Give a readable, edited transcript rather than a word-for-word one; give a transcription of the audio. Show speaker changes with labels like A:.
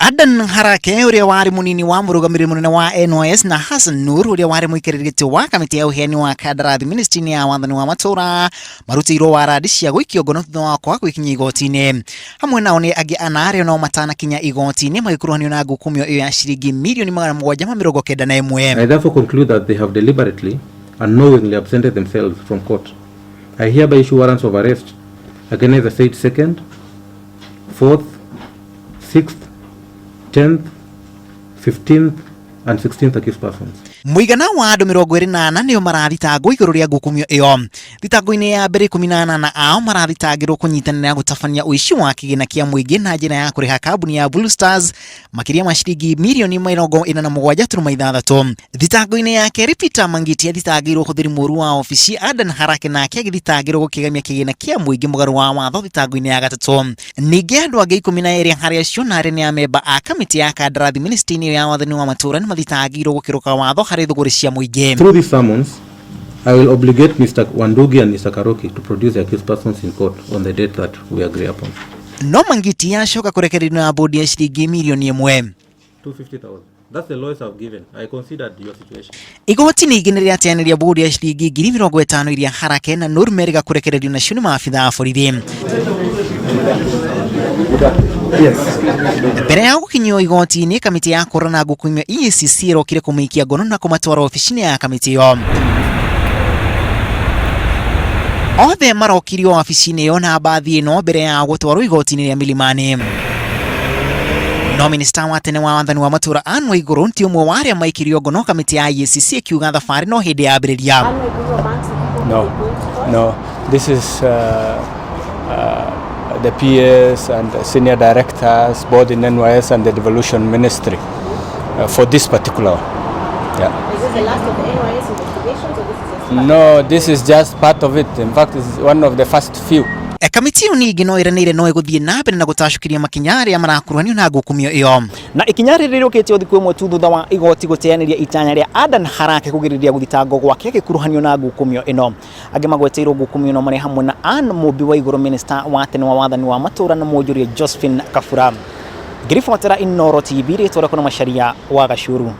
A: Adan Harake ũrĩa warĩ mũnini wa mũrũgamĩrĩri mũnene wa NYS na Hassan Nur ũrĩa warĩ mũikarĩri gĩtĩ wa kamĩtĩ ya ũheani wa kandarathi ministry-inĩ ya wathani wa matũũra marutĩirwo warandi cia gũikio ngono thutha wa kwaga gwĩkinyia igoti-inĩ. Hamwe nao nĩ angĩ ana arĩa no matanakinya igoti-inĩ magĩkuruhanio na ngukumio ĩyo ya ciringi mirioni 791.
B: I therefore conclude that they have deliberately and knowingly absented themselves from court. I hereby issue warrants of arrest against the said second, fourth, sixth, 10th, 15th and 16th accused persons.
A: Mũigana wa andũ 24 nĩo marathitangwo igũrũ rĩa ngukumio ĩyo. Thitango-inĩ ya mbere 18 ao marathitangĩrwo kũnyitanĩra gũtabania ũici wa kĩgĩna kĩa mũingĩ na njĩra ya kũrĩha kambuni ya Blue Stars makĩria ma ciringi mirioni 47.6. Thitango-inĩ ya kerĩ Peter Mangiti athitangĩirwo ũhũthĩri mũru wa obici, Adan Harake nake agĩthitangĩrwo gũkĩgemia kĩgĩna kĩa mũingĩ mũgarũ wa watho thitango-inĩ ya gatatũ. Ningĩ andũ angĩ 12 harĩ acio na arĩa nĩ amemba a kamĩtĩ ya kandarathi ministry-inĩ ĩyo ya wathani wa matũũra nĩ mathitangĩirwo gũkĩrũka watho harĩ thũgũrĩ cia mũingĩ.
B: Through this summons, I will obligate Mr. Wandugi and Mr. Karoki to produce the accused persons in court on the date that we agree upon.
A: No Mangiti acoka kũrekererio na bũndi ya ciringi mirioni ĩmwe.
B: 250,000. That's the lowest I've given. I considered your situation.
A: Igoti ningĩ nĩ rĩateanĩria bũndi ya ciringi 50,000 iria Harake na Nur merĩga kũrekererio nacio nĩ maabitha a borithi. Mbere ya gũkinyio igoti-inĩ, kamĩtĩ ya kũhũrana ngukumio EACC ĩrokire kũmaikia ngono na kũmatwara obici-inĩ ya kamĩtĩ ĩyo. Othe marokirio wabici-inĩ ĩyo na mbathi ĩno mbere ya gũtwarwo igoti-inĩ rĩa Milimani. No minista wa tene wa wathani wa matũũra Anne Waigũrũ ti ũmwe wa arĩa maikirio ngono kamĩtĩ ya EACC ĩkiuga thabarĩ no hĩndĩ yambĩrĩria.
C: No, no. This is the PS and the senior directors, both in NYS and the Devolution Ministry, for this particular one. Yeah.
D: Is this the last of the NYS investigations or this is just part?
C: No, this is just part of it. In fact, it's one of the first few.
A: Kamĩtĩ ĩyo ningĩ no ĩranĩire no ĩgũthiĩ na mbere na gũtacũkĩria makinya arĩa marakuruhanio na ngukumio ĩyo. Na ikinya rĩrĩ rĩũkĩte o thikũ ĩmwe tu thutha wa igoti gũteanĩria itanya rĩa Adan Harake kũgirĩrĩria gũthitangwo gwake agĩkuruhanio na ngukumio ĩno. Angĩ magweteirwo ngukumio ĩno marĩ hamwe na Anne Mũmbi wa Igũrũ, minista wa tene wa wathani wa matũũra na mwonjoria Josephine Kabura. Ngĩribotera Inooro TV, rĩtwa rĩakwa nĩ Macharia wa Gacuru.